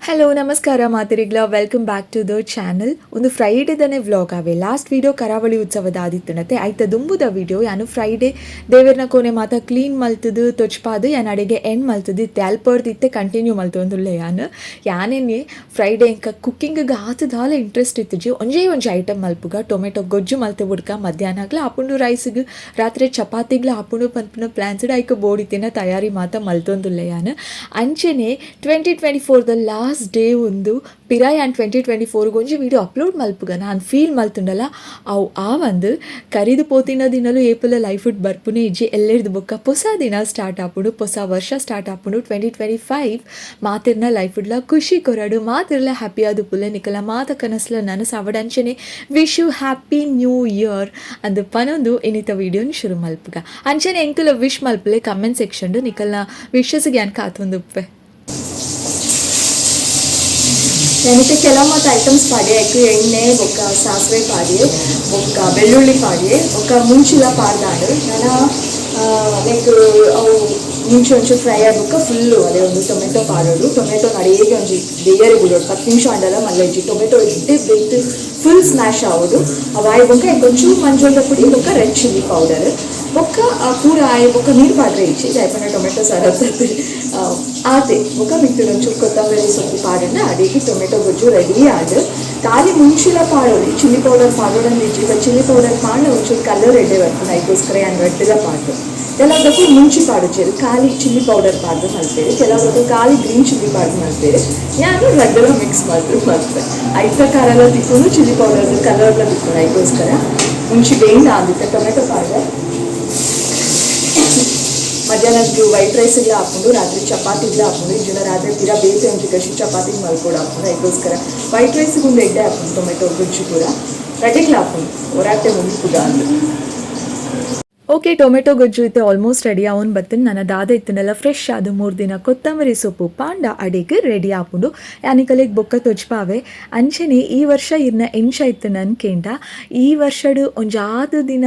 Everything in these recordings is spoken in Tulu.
ಹಲೋ ನಮಸ್ಕಾರ ಮಾತೆರೆಗ್ಲ, welcome back to the channel. ಒಂದು ಫ್ರೈಡೇದನೇ ವ್ಲಾಗ್ ಆವೆ. ಲಾಸ್ಟ್ ವೀಡಿಯೋ ಕರಾವಳಿ ಉತ್ಸವದ ಆದಿತ್ತನತೆ. ಐತ ದುಂಬುದ ವೀಡಿಯೋ ಯಾನು ಫ್ರೈಡೇ ದೇವೆರ್ನ ಕೋನೆ ಮಾತ ಕ್ಲೀನ್ ಮಲ್ತದು ತೊಚ್ಪಾದು ಯಾನ್ ಅಡೆಗೆ ಎಂಡ್ ಮಲ್ತದು ಇತ್ತೆ. ಅಲ್ಪರ್ದಿತ್ತೆ ಕಂಟಿನ್ಯೂ ಮಲ್ತೊಂದುಲ್ಲೆ ಯಾನ್. ಯಾನೆನ್ನೆ ಫ್ರೈಡೇ ಎಂಕ ಕುಕ್ಕಿಂಗ್ ಆತ ದಾಲ ಇಂಟ್ರೆಸ್ಟ್ ಇತ್ತಿಜಿ. ಒಂಜೇ ಒಂಜಿ ಐಟಮ್ ಮಲ್ಪುಗ, ಟೊಮೆಟೊ ಗೊಜ್ಜು ಮಲ್ತೆ ಬುಡ್ಕ. ಮಧ್ಯಾಹ್ನಗ್ಲ ಆಪುಂಡು ರೈಸ್ಗ್, ರಾತ್ರಿ ಚಪಾತಿಗ್ಲ ಆಪುಂಡು ಪನ್ಪಿನ ಪ್ಲ್ಯಾನ್ಸ್ ಐಕ್ ಬೋಡಿತ್ತಿನ ತಯಾರಿ ಮಾತ ಮಲ್ತೊಂದುಲ್ಲೆ ಯಾನ್. ಅಂಚೆನೆ 2024 the last day ಒಂದು. ಪಿರಾಯ್ ಆ್ಯಂಡ್ 2024 ಒಂಜಿ ವೀಡಿಯೋ ಅಪ್ಲೋಡ್ ಮಲ್ಪುಗ ನಾನು ಫೀಲ್ ಮಲ್ತುಂಡಲ ಅವು ಆ ಒಂದು ಕರಿದು ಪೋತಿನ ದಿನಲು ಏಪುಲ ಲೈಫ್ ಬರ್ಪುನೆ ಇಜ್ಜಿ. ಎಲ್ಲೆರ್ದು ಬೊಕ್ಕ ಪೊಸ ದಿನ ಸ್ಟಾರ್ಟ್ ಆಪುಂಡು, ಪೊಸ ವರ್ಷ ಸ್ಟಾರ್ಟ್ ಆಪುಂಡು. 2025 ಮಾತಿರ್ನ ಲೈಫ್ಡ್ಲ ಖುಷಿ ಕೊರಡು, ಮಾತಿರ್ಲ ಹ್ಯಾಪಿ ಆದುಪ್ಪುಲೆ, ನಿಕಲ ಮಾತ ಕನಸ್ಲ ನನಸಾವಡ್. ಅಂಚೆನೆ wish you happy new year ಅಂದ್ ಪನೊಂದು ಇನಿತ ವೀಡಿಯೋನ ಶುರು ಮಲ್ಪುಗ. ಅಂಚೆನೆ ಎಂಕುಲ ವಿಶ್ ಮಲ್ಪುಲೆ ಕಮೆಂಟ್ ಸೆಕ್ಷನ್. ನಿಕಲ್ನ ವಿಶಸ್ಗೆ ಯಾನ್ ಕಾತೊಂದುಪ್ಪೆ. ನನಗೆ ಕೆಲವು ಮತ್ತು ಐಟಮ್ಸ್ ಪಾಡ್ಯೆ. ಐಕ್ ಎಣ್ಣೆ ಬೊಕ್ಕ ಸಾಸಿವೆ ಪಾಡ್ಯೆ, ಬೊಕ್ಕ ಬೆಳ್ಳುಳ್ಳಿ ಪಾಡ್ಯೆ, ಬೊಕ್ಕ ಮುಂಚಿಲ ಪಾಡ್ದಾಂಡ್. ನನ ಲೈಕ್ ಅವು ಮುಂಚೆ ಒಂಚೂರು ಫ್ರೈ ಆಗಿ ಫುಲ್ಲು ಅದೇ ಒಂದು ಟೊಮೆಟೊ ಪಾಡೋಡು. ಟೊಮೆಟೊ ಅಡಿಗೆ ಒಂಜಿ ಬೇಯರೆ ಬಿಡೋಡು. 10 ನಿಮಿಷ ಆಂಡಲ ಮಲ್ಲ ಇಜ್ಜಿ. ಟೊಮೆಟೊ ಎಡ್ಡೆ ಬೇಯ್ತು ಫುಲ್ ಸ್ಮ್ಯಾಶ್ ಆವೋಡು. ಅವು ಆಯ್ ಬೊಕ್ಕ ಒಂಚೂರು ಮಂಜೊಳ್ದ ಪುಡಿ ಬೊಕ್ಕ ರೆಡ್ ಚಿಲ್ಲಿ ಪೌಡರ್. ಬೊಕ್ಕ ಆ ಪೂರ ಆಯ್ ಬೊಕ್ಕ ನೀರು ಪಾಡ್ರೆ ಇಜ್ಜಿ, ದಾಯೆಪಂಡ ಟೊಮೆಟೊ ಸಾರು ಆತೆ. ಬೊಕ್ಕ ಮಿಕ್ತಿಡ್ ಒಂಚೂರು ಕೊತ್ತಂಬರಿ ಸೊಪ್ಪು ಪಾಡಂಡ ಅಡಿಗೆ ಟೊಮೆಟೊ ಗೊಜ್ಜು ರೆಡಿ ಆದ್. ಖಾಲಿ ಮುಂಚಿಲ ಪಾಡೋಲಿ, ಚಿಲ್ಲಿ ಪೌಡರ್ ಪಾಡೋಡಂದು ಇಜ್ಜಿ. But chilli powder ಪಾಡ ಒಂಚೂರು ಕಲರ್ ಎಡ್ಡೆ ಬರ್ಪುಂಡು. ಐಕೋಸ್ಕರ ಯಾನ್ ರಡ್ಡುಲ ಪಾಡ್ದು. ಕೆಲವೊಂದಕ್ಕೂ ಮುಂಚಿ ಪಾಡುಜೆರ್, ಖಾಲಿ ಚಿಲ್ಲಿ ಪೌಡರ್ ಪಾಡ್ದು ಮಲ್ಪೇರು. ಕೆಲವೊಂದು ಖಾಲಿ ಗ್ರೀನ್ ಚಿಲ್ಲಿ ಪಾಡ್ದು ಮಲ್ಪೇರು. ಯಾನು ರಡ್ಡುಲ ಮಿಕ್ಸ್ ಮಲ್ತು ಮಲ್ಪೆ. ಐತ ಖಾರೆಲ್ಲ ತಿಕ್ಕೊಂಡು, ಚಿಲ್ಲಿ ಪೌಡರ್ ಕಲರ್ಲ ತಿಕ್ಕೊಂಡು. ಐಕೋಸ್ಕರ ಮುಂಚಿ ಬೇಂಡ ಆದಿತ್ತೆ ಟೊಮೆಟೊ ಪಾಡ್ದೆ. ಮಧ್ಯಾಹ್ನದ್ದು ವೈಟ್ ರೈಸ್ಗ್ಲ ಹಾಕೊಂಡು, ರಾತ್ರಿ ಚಪಾತಿಗ್ಲ ಹಾಕೊಂಡು. ಈ ಜನ ರಾತ್ರಿ ತೀರಾ ಬೇತೆ ಒಂಜಿ ಗಶಿ ಚಪಾತಿಗೆ ಮಲ್ಕೊಡು ಹಾಕೊಂಡು. ಅದಕ್ಕೋಸ್ಕರ ವೈಟ್ ರೈಸ್ಗೆ ಒಂದು ಎಡ್ಡೆ ಹಾಕೊಂಡು. ಟೊಮೆಟೊ ಗೊಜ್ಜು ಪೂರ ರಡ್ಡೆಗ್ಲ ಹಾಕೊಂಡು ಹೊರಾಟೆ ಮುಗಿಪುಗ ಅಂದು. ಓಕೆ, ಟೊಮೆಟೊ ಗೊಜ್ಜು ಇತ್ತೆ ಆಲ್ಮೋಸ್ಟ್ ರೆಡಿ ಅವನ್ ಬತ್ತಿನ. ನನ್ನ ದಾದ ಇತ್ತನೆಲ್ಲ ಫ್ರೆಶ್ ಅದು 3 ದಿನ ಕೊತ್ತಂಬರಿ ಸೊಪ್ಪು ಪಾಂಡ ಅಡಿಗೆ ರೆಡಿ ಆಪುಂಡು. ಯಾನಿಕಲೆಗ್ ಬೊಕ್ಕ ತೊಜ್ಪಾವೆ. ಅಂಚೆನೆ ಈ ವರ್ಷ ಇರ್ನ ಎಂಚ ಇತ್ತು ನನ್ ಕೇಂಡ, ಈ ವರ್ಷಡ್ ಒಂಜಾತ್ ದಿನ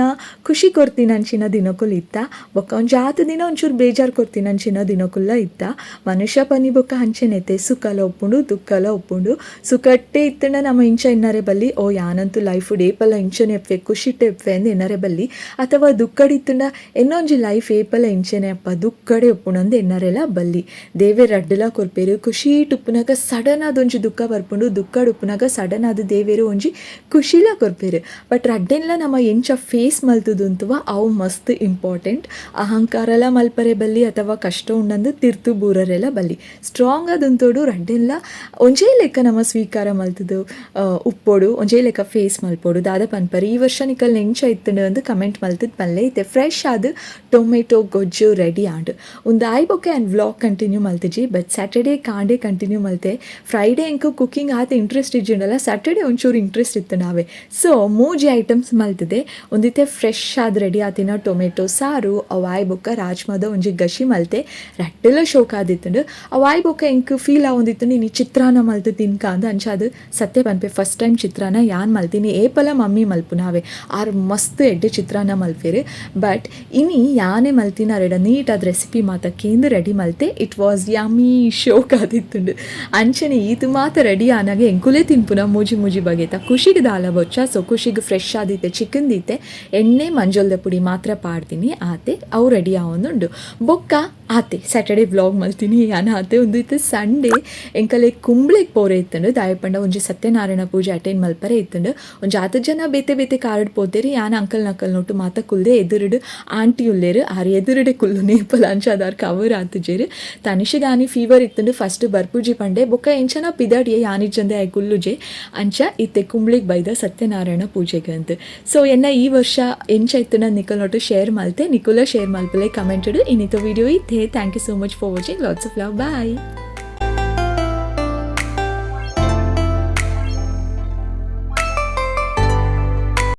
ಖುಷಿ ಕೊರ್ತಿನ ಅಂಚಿನ ದಿನಕುಲು ಇತ್ತ, ಬೊಕ್ಕ ಒಂಜಾತ್ ದಿನ ಒಂಚೂರು ಬೇಜಾರು ಕೊರ್ತಿನ ಅಂಚಿನ ದಿನಕುಲ್ಲ ಇತ್ತ. ಮನುಷ್ಯ ಪನಿ ಬೊಕ್ಕ ಅಂಚೆನೆತೆ, ಸುಖಲ ಉಪ್ಪುಂಡು, ದುಃಖಲ ಉಪ್ಪುಂಡು. ಸುಖಟ್ಟೆ ಇತ್ತಂಡ ನಮ್ಮ ಇಂಚ ಎನ್ನರೆ ಬಲ್ಲಿ, ಓ ಯಾನಂತೂ ಲೈಫ್ ಏಪಲ ಇಂಚನೆ ಎಪ್ಪೆ, ಖುಷಿಟ್ಟೆ ಎಪ್ಪೆ ಅಂದ್ ಎನ್ನರೆ ಬಲ್ಲಿ. ಅಥವಾ ದುಃಖಡಿತ್ತಂಡ ಎನ್ನೊಂಜಿ ಲೈಫ್ ಏಪಲ ಇಂಚೆನೆ ಅಪ್ಪ, ದುಃಖಡೆ ಉಪ್ಪುಂಡು ಎನ್ನರೆಲ ಬಲ್ಲಿ. ದೇವೆರ್ ರಡ್ಡುಲ ಕೊರ್ಪೇರು. ಖುಷಿ ಉಪ್ಪುನಾಗ ಸಡನ್ ಆದ್ ಒಂಜಿ ದುಃಖ ಬರ್ಪುಂಡು, ದುಃಖಡ್ ಉಪ್ಪುನಾಗ ಸಡನ್ ಆದ್ ದೇವೆರು ಒಂಜಿ ಖುಷಿಲ ಕೊರ್ಪೇರು. ಬಟ್ ರಡ್ಡೆನ್ಲ ನಮ್ಮ ಎಂಚ ಫೇಸ್ ಮಲ್ತುದುಂತುವ ಅವು ಮಸ್ತ್ ಇಂಪಾರ್ಟೆಂಟ್. ಅಹಂಕಾರಲ ಮಲ್ಪರೆ ಬಲ್ಲಿ ಅಥವಾ ಕಷ್ಟ ಉಂಡಂದು ತಿರ್ತು ಬೂರರೆಲ ಬಲ್ಲಿ. ಸ್ಟ್ರಾಂಗ್ ಆದುಂತೋಡು. ರಡ್ಡೆನ್ಲ ಒಂಜೇ ಲೆಕ್ಕ ನಮ್ಮ ಸ್ವೀಕಾರ ಮಲ್ತುದು ಉಪ್ಪೋಡು, ಒಂಜೇ ಲೆಕ್ಕ ಫೇಸ್ ಮಲ್ಪೋಡು. ದಾದ ಪನ್ಪರ್? ಈ ವರ್ಷ ನಿಕಲ್ ಎಂಚ ಇತ್ತುಂಡು ಅಂದ್ ಕಮೆಂಟ್ ಮಲ್ತದ್ ಪನ್ಲೆ. ಇತ್ತೆ ಫ್ರೆಶ್ ಆದ್ ಟೊಮೆಟೊ ಗೊಜ್ಜು ರೆಡಿ ಆಂಡ್. ಒಂದು ಆಯ್ ಬೊಕ್ಕ and vlog continue ಮಲ್ತಿಜಿ. ಬಟ್ ಸ್ಯಾಟರ್ಡೇ ಕಾಂಡೆ ಕಂಟಿನ್ಯೂ ಮಲ್ತೆ. ಫ್ರೈಡೇ ಎಂಕ್ ಕುಕಿಂಗ್ ಆತ ಇಂಟ್ರೆಸ್ಟ್ ಇಜ್ಜಿಂಡಲ್ಲ, ಸ್ಯಾಟರ್ಡೇ ಒಂಚೂರು ಇಂಟ್ರೆಸ್ಟ್ ಇತ್ತು ನಾವೇ. ಸೊ ಮೂಜಿ ಐಟಮ್ಸ್ ಮಲ್ತಿದೆ. ಒಂದಿತ್ತೆ ಫ್ರೆಶ್ ಆದ್ ರೆಡಿ ಆತಿನ ಟೊಮೆಟೊ ಸಾರು, ಅವಾಯ್ ಬೊಕ್ಕ ರಾಜ್ಮಾದ ಒಂಜಿ ಗಶಿ ಮಲ್ತೆ. ರಟ್ಟೆಲ ಶೋಕ್ ಆದಿತ್ತುಂಡು. ಅವಾಯ್ ಬೊಕ್ಕ ಎಂಕ್ ಫೀಲ್ ಆವೊಂದಿತ್ತು, ನೀನು ಚಿತ್ರಾನ್ನ ಮಲ್ತು ತಿನ್ಕ ಅಂದ್. ಅಂಚ ಅದು ಸತ್ಯ ಪನ್ಪೆ, ಫಸ್ಟ್ ಟೈಮ್ ಚಿತ್ರಾನ್ನ ಯಾನ್ ಮಲ್ತೀನಿ. ಏಪಲ ಮಮ್ಮಿ ಮಲ್ಪುನಾವೆ. ಆರ್ ಮಸ್ತ್ ಎಡ್ಡೆ ಚಿತ್ರಾನ್ನ ಮಲ್ಪೇರು. ಬಟ್ ಇನಿ ಯಾನೆ ಮಲ್ತಿನ, ಅರೆಡ ನೀಟ್ ಆದ ರೆಸಿಪಿ ಮಾತ ಕೇಂದ್ರ ರೆಡಿ ಮಲ್ತೆ. It was yummy, ಶೋಕ್ ಆದಿತ್ತುಂಡು. ಅಂಚನೆ ಈತು ಮಾತ ರೆಡಿ ಆನಾಗ ಎಂಕುಲೇ ತಿನ್ಪುನ ಮೂಜಿ ಮೂಜಿ ಬಗೆತ. ಖುಷಿಗೆ ದಾಲ ಬೊಚ್ಚ. ಸೊ ಖುಷಿಗೆ ಫ್ರೆಶ್ ಆದಿತ್ತೆ ಚಿಕನ್ ದೀತೆ. ಎಣ್ಣೆ ಮಂಜೊಲ್ದ ಪುಡಿ ಮಾತ್ರ ಪಾಡ್ತೀನಿ ಆತೆ. ಅವು ರೆಡಿ ಆವೊಂದುಂಡು. ಬೊಕ್ಕ ಆತೆ, ಸ್ಯಾಟರ್ಡೆ ವ್ಲಾಗ್ ಮಲ್ತೀನಿ ಯಾನ ಆತೆ. ಒಂದು ಇತ್ತೆ ಸಂಡೇ ಎಂಕಲೆ ಕುಂಬ್ಳೆಗ್ ಪೋರೆ ಇತ್ತುಂಡು. ದಾಯಪಂಡ ಒಂಜಿ ಸತ್ಯನಾರಾಯಣ ಪೂಜೆ ಅಟೆಂಡ್ ಮಲ್ಪರೆ ಇತ್ತುಂಡು. ಒಂಜಿ ಆತ ಜನ ಬೇತೆ ಬೇತೆ ಕಾರ್ಡ್ ಪೋತೇರಿ. ಯಾನ ಅಂಕಲ್ ನಕಲ್ ನೋಟು ಮಾತ ಕುಲ್ದೆ. ಎದುರುಡು ಆಂಟಿ ಉಲ್ಲೇರು, ಆರ್ ಎದುರುಡೆ ಕುಲ್ಲು ನೇಪಲ. ಅಂಚಾದಾರ್ ಕವರ್ ಆತುಜೆರು. ತನಿಷಿಗಾನಿ ಫೀವರ್ ಇತ್ತುಂಡು. ಫಸ್ಟ್ ಬರ್ಪುಜಿ ಪಂಡೆ. ಬೊಕ್ಕ ಎಂಚನ ಪಿದಾಡಿಯೆ, ಯಾನಿಜ್ಜಂದೆ ಆಯ್ ಕುಲ್ಲುಜೆ. ಅಂಚ ಇತ್ತೆ ಕುಂಬ್ಳಿಗ್ ಬೈದ ಸತ್ಯನಾರಾಯಣ ಪೂಜೆಗೆ ಅಂತ. ಸೊ ಎನ್ನ ಈ ವರ್ಷ ಎಂಚ ಇತ್ತು ನಿಕಲ್ ನೋಟು ಶೇರ್ ಮಲ್ತೆ. ನಿಕುಲ ಶೇರ್ ಮಲ್ಪಲೆ ಕಮೆಂಟೆಡ್. ಇನ್ನಿತ ವಿಡಿಯೋ ಇತ್ತೆ. Thank you so much for watching. Lots of love. Bye.